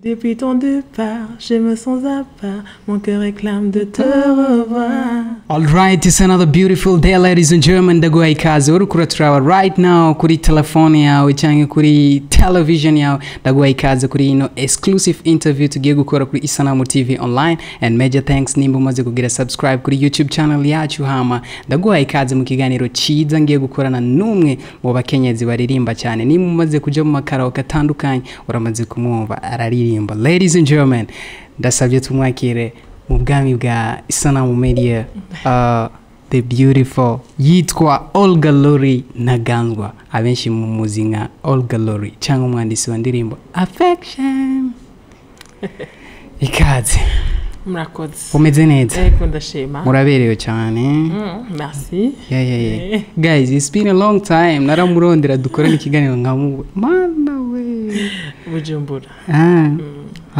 Depuis ton départ, je me sens à part. Mon cœur réclame de te revoir. Alright, it's another beautiful day, ladies and gentlemen. Ndaguhaye ikaze uriko uraturaba right now kuri telefone yawe cyangwa kuri television yawe. Ndaguhaye ikaze kuri ino exclusive interview tugiye gukora kuri Isanamu TV Online, and major thanks nimba umaze kugira subscribe kuri YouTube channel yacu. Hama ndaguhaye ikaze mu kiganiro cyiza ngiye gukorana n'umwe mu bakenyezi baririmba cyane. Nimba umaze kuja mu makaraoke atandukanye, uramaze kumwumva araririmba. Ladies and gentlemen, ndasabye tumwakire mu bwami bwa Isanamu Media, the beautiful, yitwa Olga Lori Ntaganzwa, abenshi mu muzi nka Olga Lori cyangwa umwanditsi wa ndirimbo Affection. Ikaze. Murakoze. Umeze neza? Ego, ndashima. Muraberewe cyane. Merci. Yeah. Guys, it's been a long time. Naramurondera dukorane ikiganiro nkamu mana we. Bujumbura. Ah,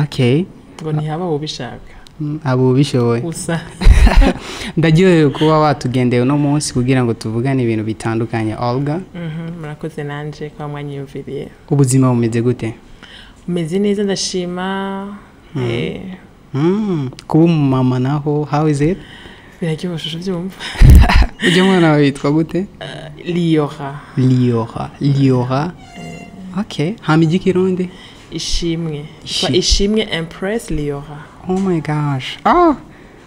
okay. Ngo ntihaba ubishaka. Abo bishoboye. Gusa. Ndaryohewe kuba watugendeye uno munsi kugira ngo tuvugane ibintu bitandukanye, Olga. Murakoze nanje kuba mwanyiyumviriye. Ubuzima bumeze gute? Umeze neza, ndashima. Kuba umumama naho, how is it? Biraryoshe, uvyumva. Ujya mwana wawe yitwa gute? Liora. Liora, Liora, okay. Hama igikirundi? Ishimwe. Yitwa Ishimwe Empress Liora. Oh my gosh, ah,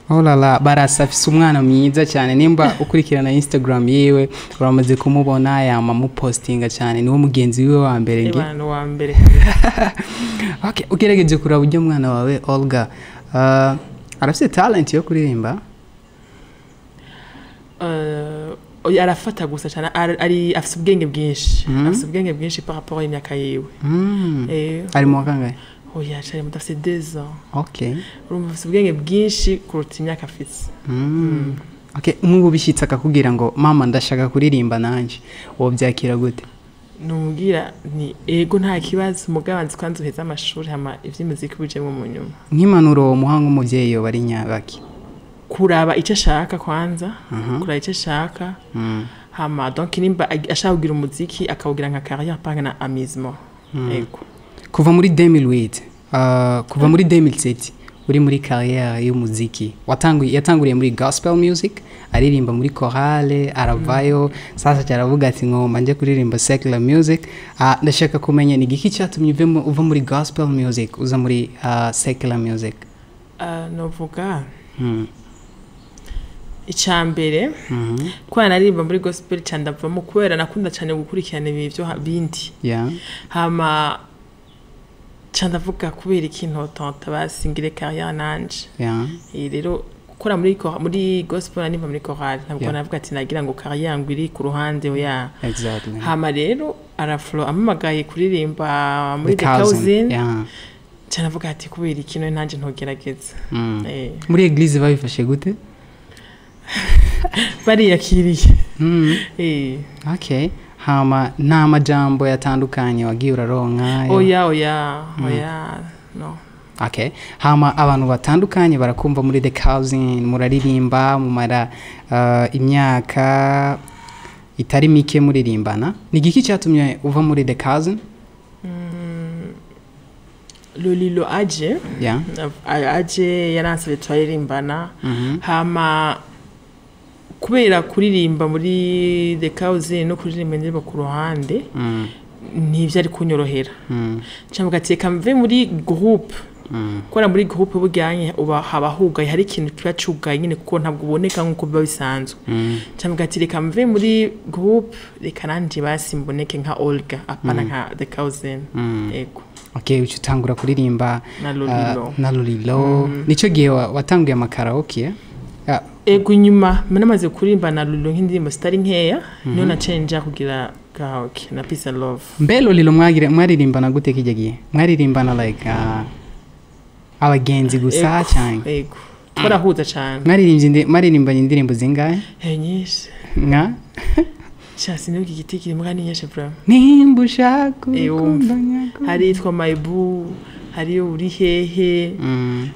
oh la la, barasa afise umwana mwiza cyane. Nimba ukurikirana Instagram yiwe, uramaze kumubona, yama mupostinga cyane. Niwo mugenzi wiwe wa mbere nge. Ebana wa mbere kabisa. Okay, ugerageje kuraba ujya mwana wawe Olga, arafise talent yo kuririmba? Oya, arafata gusa cyane, ari afise ubwenge bwinshi. Afise ubwenge bwinshi par rapport y'imyaka yiwe. Ari mu wa kangahe? Oya, cyari muto, afise 2 ans. Urumva afise ubwenge bwinshi kuruta imyaka afise. Okay, nk'ubu bishyitse akakubwira ngo: "Mama, ndashaka kuririmba nanjye", wobyakira gute? Numubwira ni ego, nta kibazo, mugabo nzi kwanza uheze amashuri, hama ivy'imiziki bijemwo mu nyuma. Nk'impanuro womuha nk'umuvyeyi yoba ari nyabaki? Kuraba icyo ashaka kwanza, kuraba icyo ashaka. Hama donc nimba ashaka kugira umuziki, akawugira nka carrière, pas nka amusement. Ego. Kuva muri 2008, kuva muri 2007 uri muri carrière y'umuziki. Watanguye, yatanguriye muri gospel music, aririmba muri chorale, aravayo. Sasa cyaravuga ati: "Ngomba nje kuririmba secular music." Ndashaka kumenya ni igiki cyatumye uva muri gospel music uza muri secular music? Novuga icya mbere, kubera naririmba muri gospel cyane, ndavamo kubera nakunda cyane gukurikirana ibi byo bindi. Hama ca ndavuga: kubera iki ntotanta basi ngire carrière nanje? Rero gukora muri gospel, naririmba muri chorale, ntabwo navuga ati nagira ngo carrière ngo iri ku ruhande, oya. Hama rero Araflo amamagaye kuririmba muri The Cousin, ca navuga ati: kubera iki none nanje ntogerageza? Muri église babifashe gute? Bariyakiriye. Okay, hama nta majambo yatandukanye wagiye uraronka? Oya, oya, no. Okay, hama abantu batandukanye barakumva muri The Cousin, muraririmba, mumara imyaka itari mike muririmbana. Ni igiki cyatumye uva muri The Cousin? Lolilo aje, aje yaransabye turaririmbana. Hama kubera kuririmba muri The Cousin no kuririmba indirimbo ku ruhande, ntivyari kunyorohera. Cyangwa ati: reka mve muri groupe. Kubera muri groupe bujyanye uba haba hugaye, hari ikintu kiba cugaye nyine, kuko ntabwo uboneka nk'uko biba bisanzwe. Cyangwa ati: reka mve muri groupe, reka nanje basi mboneke nka Olga, apana nka The Cousin. Ego. Okay, uca utangura kuririmba na Lolilo. Na Lolilo. Nico gihe watanguye amakaraoke, eh? Ah. Ego, inyuma namaze kuririmba na Lolilo nk'indirimbo zitari nkeya, niyo naciye nja kugira karaoke na Peace and Love. Mbe Lolilo mwaririmbana gute kijya gihe? Mwaririmbana like abagenzi gusa Ego, cyane? Ego, twarahuza cyane. Mwaririmbanye indirimbo zingahe? Nyinshi. Nka? Sha, sinibuka igiti kiri mbwa, ni nyinshi vraiment. Nimba ushaka Wumva. urukundo nyakuri. Hari yitwa Mayibu, hariyo Uri Hehe,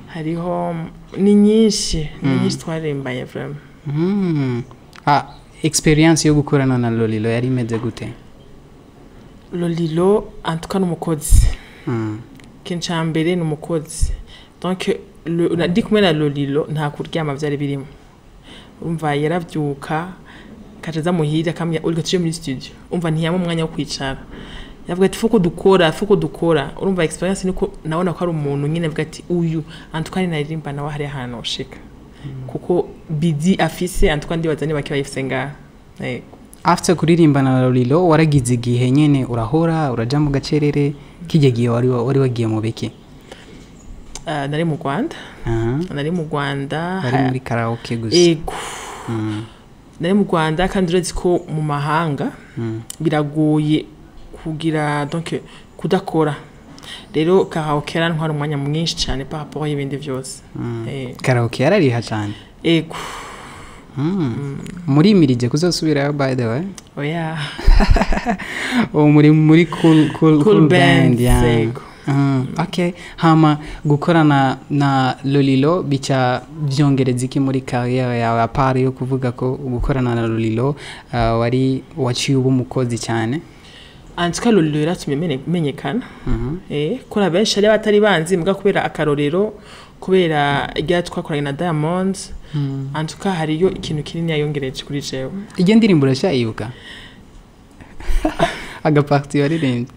hariho, ni nyinshi, ni nyinshi twaririmbanye vraiment. Ah, experience yo gukorana na Lolilo yari imeze gute? Lolilo en tout cas ni umukozi. Ikintu ca mbere ni umukozi. Donc ndi kumwe na Lolilo, nta kuryama vyari birimo. Urumva yaravyuka akaca aza muhira, akambwira: "Olga, tuje muri studio." Umva, ntiyama umwanya wo kwicara, yavuga ati: "Faut que dukora, faut que dukora." Urumva, expérience niko nabona ko ari umuntu nyine avuga ati: "Uyu antuka naririmba nawe hari ahantu ushika," kuko bidi afise, antuka ndibaza niba kibayifise ngaha. Yego. After kuririmbana na Lolilo, waragize igihe nyene urahora uraja mu gacerere. Kijya gihe wari wagiye mu biki? Nari mu Rwanda. Nari mu Rwanda. Bari muri karaoke gusa? Ego, nari mu Rwanda. Kandi uretse ko mu mahanga biragoye kugira, donc kudakora, rero karaoke yarantwara umwanya mwinshi cyane par rapport y'ibindi byose. Karaoke yarariha cyane? Ego. Murimirije kuzosubirayo, by the way? Oya. Ubu muri cool, cool, Cool cool band, band, yeah. Yego. Okay, hama gukorana na Lolilo bica byongereza iki muri carrière yawe, à part yo kuvuga ko gukorana na Lolilo wari waciye uba umukozi cyane? En tout cas, Lolilo yaratumye menyekana. Kora benshi ari batari banzi, mbwa kubera akarorero, kubera irya twakoranye na Diamond. En tout cas, hariyo ikintu kinini yayongereje kuri jewe. Iyo ndirimbo uracyayibuka, agapartie waririmbye?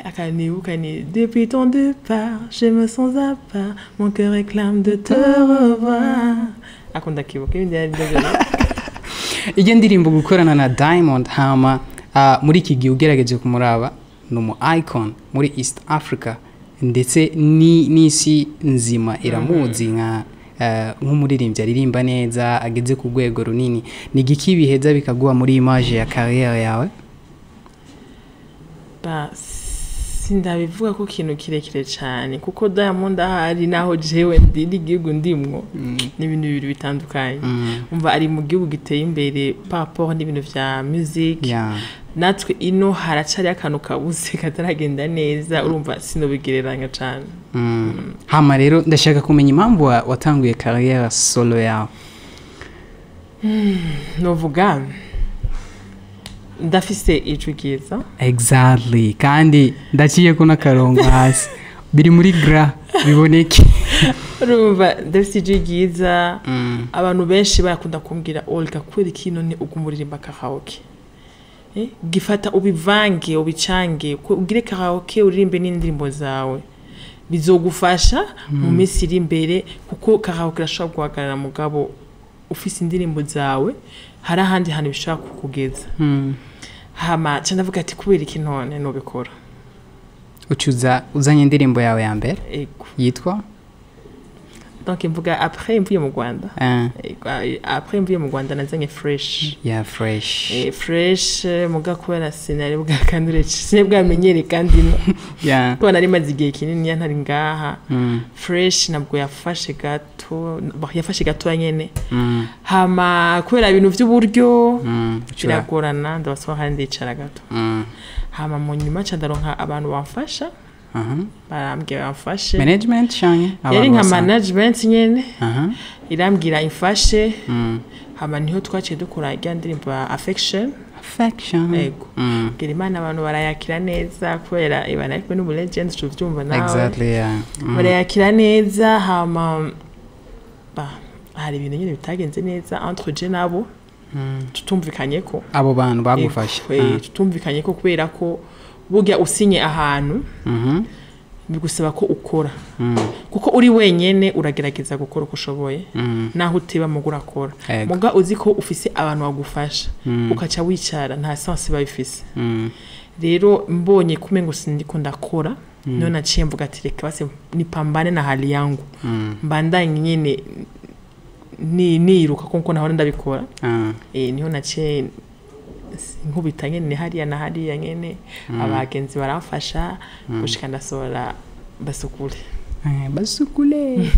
Akanibuka ni "Depuis ton départ, je me sens à part, mon cœur réclame de te revoir." Akunda kibuka, ibindi yari byo. Iyo ndirimbo, gukorana na Diamond, hama muri iki gihe ugerageje kumuraba, ni umu icon muri East Africa, ndetse n'isi nzima iramuzi nka nk'umuririmbyi aririmba neza, ageze ku rwego runini. Ni igiki biheza bikaguha muri image ya carrière yawe? Ba, sindabivuga ko ikintu kirekire cyane, kuko Diamond ahari naho jewe ndi n'igihugu ndimwo ni ibintu bibiri bitandukanye. Umva, ari mu gihugu giteye imbere par rapport n'ibintu vya music. Natwe ino haracari akantu kabuze kataragenda neza. Urumva, sinobigereranya cyane. Hama rero ndashaka kumenya impamvu watanguye carrière solo yawe. Novuga ndafise ijwi ryiza. Exactly, kandi ndaciye ko n'akarongo hasi biri muri gra biboneke. Urumva, ndafise ijwi ryiza. Abantu benshi barakunda kumbwira: "Olga, kubera iki none uguma uririmba karaoke? Gifata ubivange, ubicange, ugire karaoke, uririmbe n'indirimbo zawe, bizogufasha mu minsi iri imbere," kuko karaoke irashobora guhagarara, mugabo ufise indirimbo zawe hari ahandi hantu bishobora kukugeza. Hama ca ndavuga ati: "Kubera iki none nobikora?" Ucuza uzanye indirimbo yawe ya mbere. Ego. Yitwa? Donc mvuga après mvuye mu Rwanda. Ego, après mvuye mu Rwanda nazanye Fresh. Ya, Fresh. Fresh, muga kubera sinari bwakandure, sinari bwamenyere kandi no kuba nari maze igihe kinini ntari ngaha. Fresh nabwo yafashe gato, bah, yafashe gato nyene. Hama kubera ibintu by'uburyo biragorana, ndabasohoka ndicara gato. Hama mu nyuma ca ndaronka abantu bamfasha. Barambwira bamfashe. Management canke Yari abantu nka basanzwe? Management nyene. Irambwira imfashe. Hama niho twaciye dukora irya ndirimbo ya Affection. Affection. Ego. Bwira Imana, abantu barayakira neza kubera ibana ariko n'ubu legend, tuvyumva nawe. Exactly, yeah. Barayakira neza. Hama ba hari ibintu nyine bitagenze neza entre je nabo, tutumvikanye ko. Abo bantu bagufasha? Tutumvikanye ko kubera ko burya usinye ahantu bigusaba ko ukora, kuko uri wenyene uragerageza gukora uko ushoboye, naho uteba muga urakora. Muga uzi ko ufise abantu bagufasha, ukaca wicara, nta sens biba bifise. Rero mbonye kumengo sindiko ndakora, niyo naciye mvuga ati: "Reka basi nipambane na hali yangu, mbandanye nyene ni niruka kuko nahora ndabikora." Niho naciye nkubita nyene hariya na hariya nyene, abagenzi baramfasha gushika ndasohora Basukule. Basukule.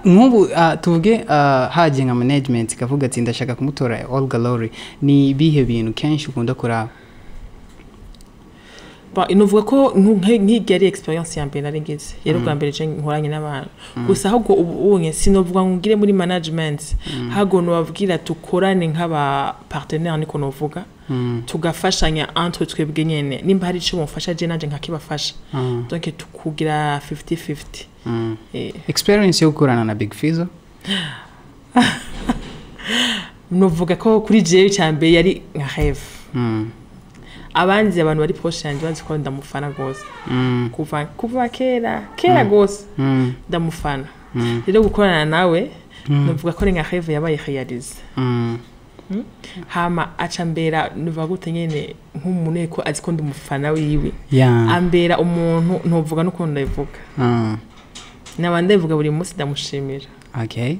Nk'ubu tuvuge haje nka management ikavuga ati: "Ndashaka kumutora Olga Lori," ni ibihe bintu kenshi ukunda kuraba? Ba, inovuga ko nk'irya ari expérience ya mbere nari ngize, yari ubwa mbere je nkoranye n'abantu gusa. Ahubwo ubu unye sinovuga ngo ngire muri management, ahubwo nobabwira tukorane nk'aba partenaire, niko novuga. Tugafashanya entre twebwe nyene, nimba hari ico mufasha, je nanje nkakibafasha. Donc tukugira 50-50. Experience yo gukorana na Big Fizzo? Novuga ko kuri jewe icambere yari nka rêve. Abandi abantu bari proche yanje bazi ko ndamufana gose. Kuva kera kera gose. Ndamufana. Rero gukorana nawe, novuga ko ari nka rêve yabaye réalisée. Hama aca mbera, nuvuga gute nyene, nk'umuntu ko azi ko ndi umufana wiwe. Ambera umuntu ntuvuga n'ukuntu ndabivuga. Naba ndabivuga buri munsi, ndamushimira. Okay,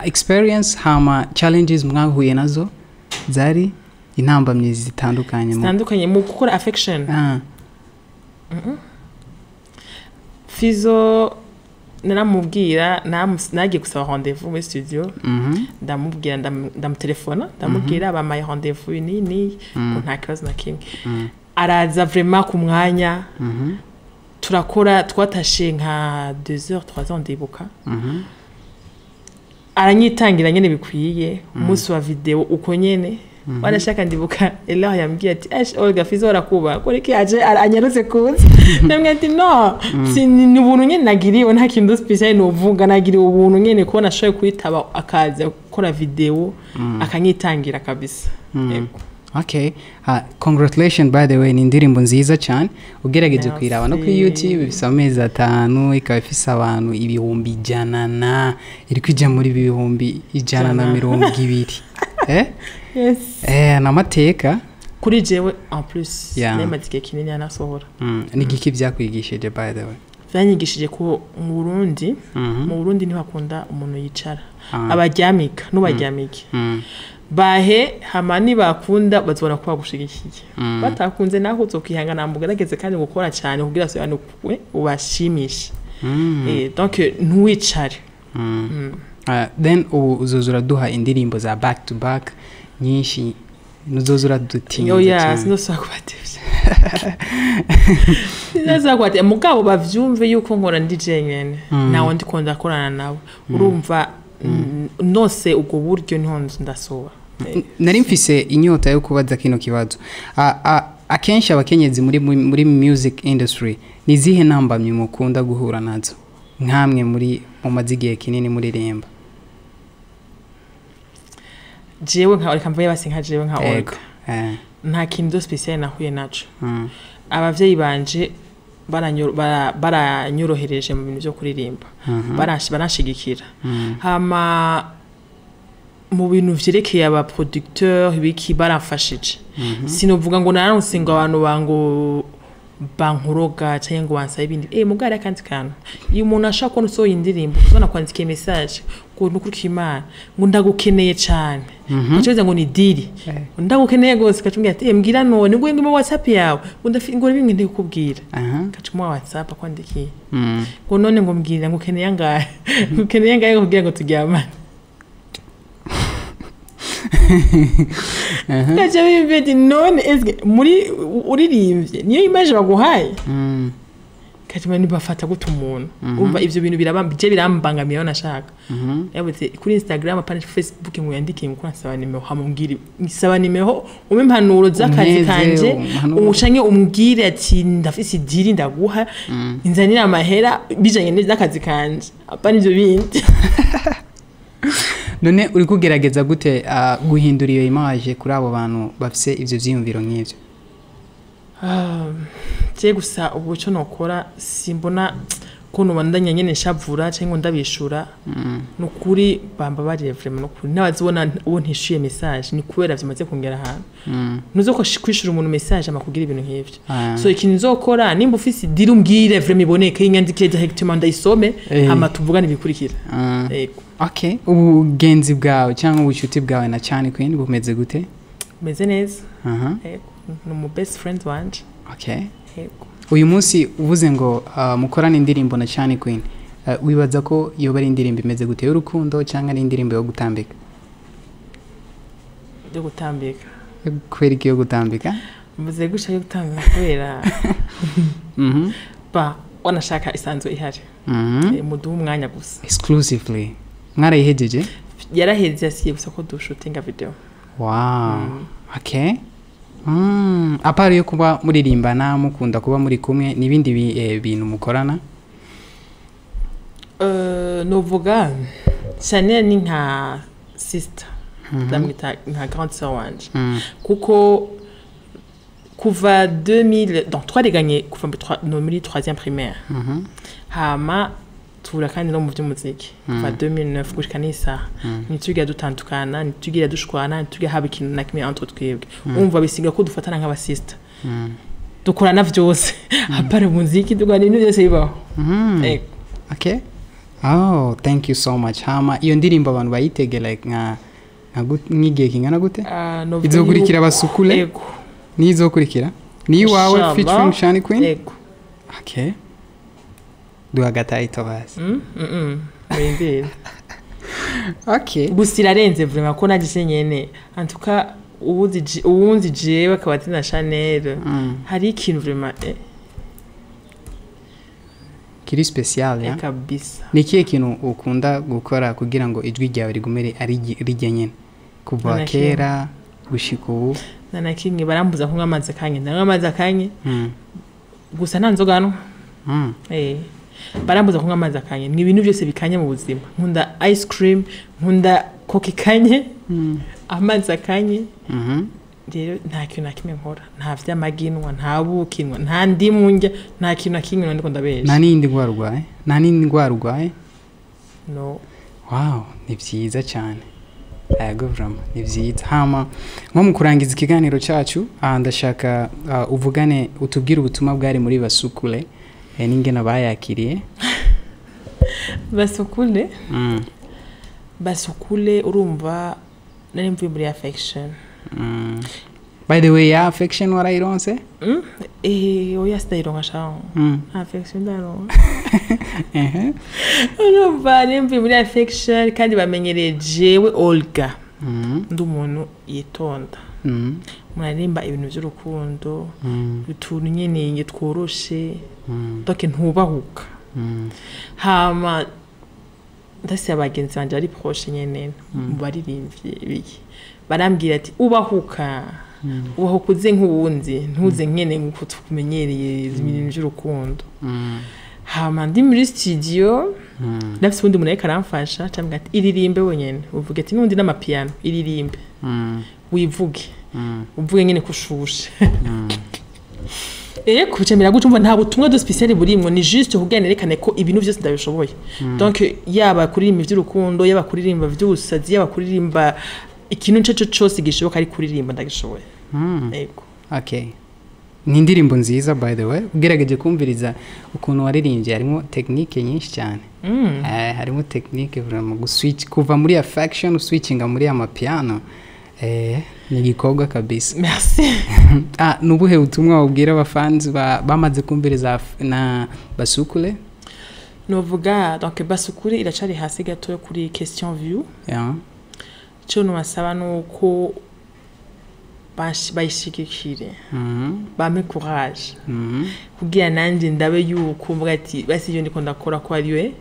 experience hama challenges mwahuye nazo zari intambamyi zitandukanye Zitandukanye mu gukora affection? Fizo naramubwira, nagiye gusaba rendez-vous muri studio. Ndamubwira, ndamutelefona, ndamubwira bamaye rendez-vous ni ni ngo nta kibazo na kimwe. Araza vraiment ku mwanya. Turakora, twatashe nka 2 heures, 3 heures, ndibuka. Aranyitangira nyene bikwiye. Umunsi wa video uko nyene wanashaka, ndibuka Ela yambwiye ati: "Ash Olga, Fizo arakuba kore ki aje anyarutse kuza." Ndamubwira ati: "No, si ni ubuntu nyene nagiriwe, nta kintu spécial novuga, nagiriwe ubuntu nyene kubona ashoboye kwitaba akaza gukora video, akanyitangira kabisa." Yego. Okay, congratulations by the way, ni indirimbo nziza cyane. Ugerageje Merci. kuyiraba no kuri YouTube, ifise amezi 5, ikaba ifise abantu 100,000 na iri kwijya muri 120,000 100. Eh? Yes. Eh, n'amateka. Kuri jewe en plus nemaze igihe kinini anasohora. Ni igiki byakwigishije, by the way? Vyanyigishije ko mu Burundi, mu Burundi ntibakunda umuntu yicara. Abaryamika n'ubaryamike. Bahe hama nibakunda bazobona ko bagushigikiye. Batakunze naho uzokwihangana, mugerageze kandi gukora cyane kugira sobanukwe ubashimishe. Donc ntuwicare. Then ubu uzoza uraduha indirimbo za back to back nyinshi, nuzoza uradutinza Oya. cyane. Sinzosubira kubatevya, sinzosubira kubatevya, mugabo bavyumve yuko nkora ndi jenyene, nawe ndiko ndakorana nawe, urumva nose ubwo buryo niho ndasoba. Nari mfise inyota yo kubaza kino kibazo. Akenshi abakenyezi muri music industry, ni izihe ntambamyi mukunda guhura nazo nkamwe muri mumaze igihe kinini muririmba? Jewe nka, reka mvuge basi nka jewe nka Ego. Olga, nta kintu de spécial nahuye naco. Abavyeyi banje baranyorohereje mu bintu vyo kuririmba. Baranshigikira. Hama mu bintu vyerekeye aba producteur ibiki, baramfashije. Sinovuga ngo naronse ngo abantu bango bankoroga cyangwa ngo bansabe ibindi. Mugari akandi kantu, iyo umuntu ashaka kubona usohoye indirimbo, uzona kwandikiye message ngo nukuri Imana ngo ndagukeneye cyane, ukacuza ngo ni deal. Ndagukeneye gose, kacumbwira ati: "Mbwira none ngo ngime WhatsApp yawe ngo ndafi ngo bimwe ndikubwira." Kacumuha WhatsApp akwandikiye ngo none ngo mbwira ngo ukeneye angahe, ngo ukeneye angahe kugira ngo turyamane. Kaca bimve ati: "None eske muri uririmbye niyo image baguhaye?" Kacuma nibafata gute umuntu? Umva, ivyo bintu birabamba, je birambangamiye aho nashaka. Yabuze kuri Instagram apana Facebook ngo yandike ngo nsaba nimero, hamubwire nsaba nimero, umpe impanuro z'akazi Umeze, kanje. Umpanuro. Ucanke umbwire ati ndafise i deal, ndaguha, inzanire amahera bijanye n'akazi kanje, apana ivyo bindi. None uri kugerageza gute guhindura iyo image kuri abo bantu bafise ivyo vyiyumviro nk'ivyo? Je gusa ubu ico nokora, simbona ko nobandanya nyene nshavura canke ngo ndabishura. Nukuri bambabariye vraiment, nukuri n'abazibona uwo ntishuye message ni kubera vyamaze kongera ahantu. Ntuzo ko kwishura umuntu message amakugira ibintu nk'ivyo. So ikintu nzokora, nimba ufise deal umbwire vraiment iboneke, inyandikire directement ndayisome. Hama tuvugane ibikurikira. Yego. Okay, ubugenzi bwawe cyangwa ubucuti bwawe na Chani Queen bumeze gute? Meze neza. Yego, ni umu best friend wanje. Yego. Uyu munsi uvuze ngo mukorane indirimbo na Chani Queen, wibaza ko yoba ari indirimbo imeze gute, y'urukundo cyangwa ari indirimbo yo gutambika? Yo gutambika. Kubera iki yo gutambika? Mvuze gutya yo gutambika kubera ba wanashaka isanzwe ihari. Muduhe umwanya gusa. Exclusively mwarayihejeje? Yaraheze, yasiye gusa ko dushutinga video. Wow, okay. À part yo kuba muririmbana, mukunda kuba muri kumwe, n'ibindi bintu mukorana? Novuga Chanel ni nka sister, ndamwita nka grande sœur wanje, kuko kuva 2000, donc twariganye kuva no muri 3e primaire, hama tura kandi no mu by'umuziki kuva 2009 gushika n'isaha, ntitugira dutandukana, ntitugira dushwana, ntitugira haba ikintu na kimwe entre twebwe. Umva, bisiga ko dufatana nk'abasista, dukorana vyose à part umuziki, dukorana ibintu byose bibaho. Ego. Okay, oh, thank you so much. Hama iyo ndirimbo abantu bayitege like nk'igihe kingana gute? Ah, novuga Izokurikira Basukule? Ego. Nizokurikira ni iwawe? Inshallah. Featuring Shani Queen? Ego. Okay, duha agatitle basi. Murindire. Okay. Gusa irarenze vraiment, ko nagize nyene, en tout cas uwunzi jewe akaba ati na Chanel, hari ikintu vraiment kiri special ya. Kabisa. Ni ikihe kintu ukunda gukora kugira ngo ijwi ryawe rigume ari rijya nyene kuva Nta kimwe. kera gushika ubu? Nta na kimwe. Barambuza kunywa amazi akanye, ndanywa amazi akanye gusa, nta nzoga nywa. Barambuza kunywa amazi akanye. Ni ibintu byose bikanye mu buzima. Nkunda ice cream, nkunda coca ikanye, amazi akanye. Rero nta kintu na kimwe nkora, nta vy'amaginwa, nta bukinwa, nta ndimu ndya, nta kintu na kimwe, ndiko ndabesha. Nta n'iyindi ndwara urwaye? Nta n'indi ndwara urwaye? No. Wow, ni byiza cyane. Yego, vraiment ni byiza. Hama nko mu kurangiza ikiganiro cyacu, ndashaka uvugane, utubwire ubutumwa bwari muri Basukule, n'ingene bayakiriye. Basukule. Basukule, urumva nari mvuye muri Affection. By the way, ya Affection warayironse? Oya, sindayironka sha. Affection ndaronka. Urumva nari mvuye muri Affection, kandi bamenyereye jewe Olga, ndi umuntu yitonda, muraririmba ibintu by'urukundo, utuntu nyene tworoshe, donc ntubahuka. Hama ndasiye abagenzi banje bari proche nyene mu baririmbyi biki, barambwira ati: "Ubahuka, ubahuka, uze nk'uwundi, ntuze nyene nk'uko tukumenyereye ibintu by'urukundo." Hama ndi muri studio, ndafise uwundi muntu ariko aramfasha, cambwira ati: "Iririmbe wenyene, uvuge ati n'undi n'amapiano, iririmbe, wivuge, uvuge nyene ko ushushe." Ego, cemera gutyo. Umva, nta butumwa de spécial burimwo, ni juste kugira nerekane ko ibintu byose ndabishoboye. Donc yaba kuririmba ivy'urukundo, yaba kuririmba ivy'ubusazi, yaba kuririmba ikintu ico cyo cyose gishoboka ari kuririmba, ndagishoboye. Ego. Okay, ni indirimbo nziza by the way. Ugerageje kumviriza ukuntu waririmbye, harimo technique nyinshi cyane. Harimo technique vraiment, guswitch kuva muri Affection uswitchinga muri amapiano, ni igikorwa kabisa. Merci. Ah, ni ubuhe butumwa wabwira abafanzi bamaze kumviriza na Basukule? Novuga donc Basukure iracari hasi gato kuri question view. Ico nobasaba nuko bayishigikire, bampe courage, kugira nanje ndabe yuko mvuga ati basi iyo ndiko ndakora ko ariwe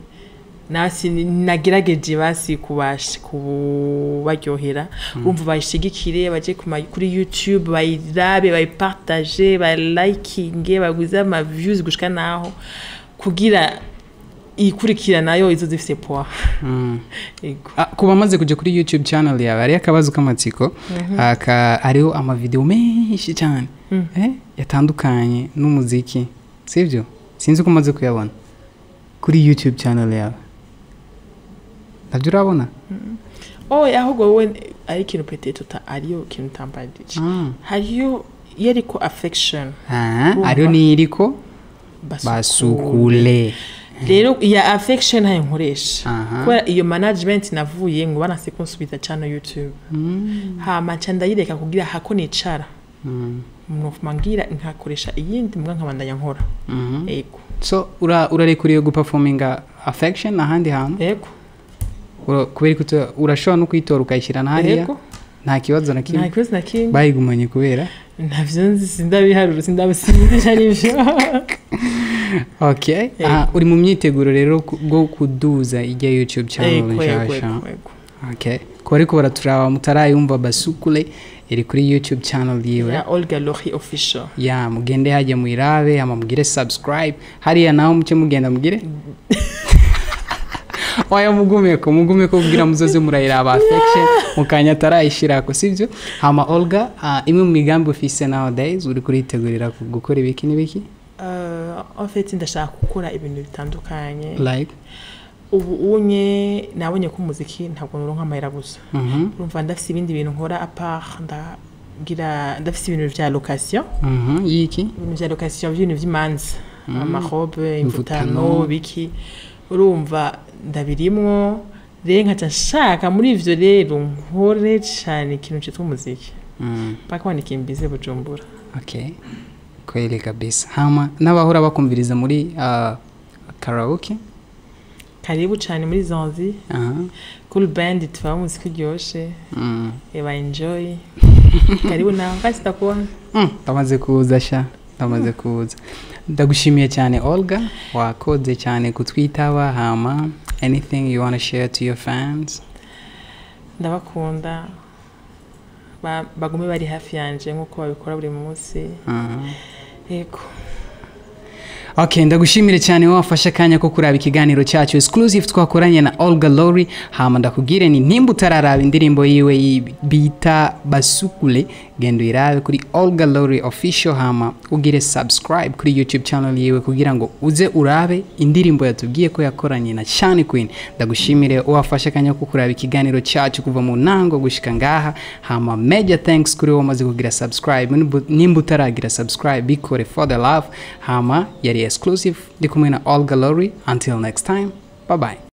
nasi nagerageje basi kubasha kubaryohera. Urumva, bayishigikire, baje kuri YouTube bayirabe, bayipartage, bayilikinge, bagwize ama views gushika naho kugira ikurikira nayo izo zifise poids. Ego. Ah, ku bamaze kuja kuri YouTube channel yawe, hariyo akabazo k'amatsiko. Hariho amavideo menshi cyane yatandukanye n'umuziki, sibyo? Sinzi ko umaze kuyabona kuri YouTube channel yawe. Ntabyo urabona? Oh, ahubwo wowe ari ikintu peut-être uta ariyo kintu utambarije. Hariyo iyo ariko Affection. Ah, Urumva? hariyo n'iyiriko Basukule. Basukule. Rero iya Affection ntayo nkoresha, kubera iyo management navuye ngo banase kunsubiza channel YouTube. Hama nca ndayireka kugira hako nicara, nofuma ngira nkakoresha iyindi mbwa nkabandanya nkora. Ego. So urarekuriye guperforminga Affection ahandi hantu? Ego. Kubera ko urashobora no kuyitora ukayishyira n'ahariya? Ego. Nta kibazo na Nta kimwe? kibazo na kimwe. Bayigumanye kubera? Ntavyo nzi, sindabiharura, sindabisinzi ivyo arivyo. Okay. Ego. Aha, uri mu myiteguro rero bwo kuduza ijya YouTube channel Ego, ego. nshasha? Ego, ego. Okay, ku Ku bariko baraturaba mutarayumva, Basukule iri kuri YouTube channel yiwe. Ya, Olga Lori Official. Ya, mugende hajya muyirabe, ama mugire subscribe hariya, naho muce mugenda mugire oya, mugumeko kugira muzoze murayiraba affection mukanya atarayishirako, sibyo? Hama Olga, imwe mu migambi ufise nowadays, uri kuritegurira gukora ibiki n'ibiki? En fait, ndashaka gukora ibintu bitandukanye. Like? Ubu unye nabonye ko umuziki ntabwo nuronka amahera gusa. Urumva, ndafise ibindi bintu nkora à part, ndagira, ndafise ibintu vya location. Yiki? Ibintu vya location by'ibintu vy'imanza, amarobe, Imvutano. imvutano, biki. Urumva, ndabirimwo rero, nkaca nshaka muri ivyo rero nkore cane ikintu citwa umuziki, mpaka wanikimbize Bujumbura. Okay, kweli kabisa. Hama n'abahora bakumviriza muri karaoke? Karibu cane muri Zanzi. Cool band, tuba umuziki uryoshe. Eba, enjoy, karibu nawe kasi takuona. Ndamaze kuza sha, ndamaze kuza. Ndagushimiye cyane Olga, wakoze cyane kutwitaba. Hama anything you wanna share to your fans? Ndabakunda. Bagume bari hafi yanje nk'uko babikora buri munsi. Yego. Okay, ndagushimire cyane wowe wafashe akanya ko kuraba ikiganiro cyacu exclusive twakoranye na Olga Lori. Hama ndakubwire ni nimba utararaba indirimbo yiwe bita Basukule, genda uyirabe kuri Olga Lori Official, hama ugire subscribe kuri YouTube channel yiwe kugira ngo uze urabe indirimbo yatubwiye ko yakoranye na Shani Queen. Ndagushimire wafashe akanya ko kuraba ikiganiro cyacu kuva mu ntango gushika ngaha. Hama major thanks kuri wowe umaze kugira subscribe. Nimba utaragira subscribe, bikore for the love. Hama yari exclusive, ndi kumwe na Olga Lori. Until next time, bye bye.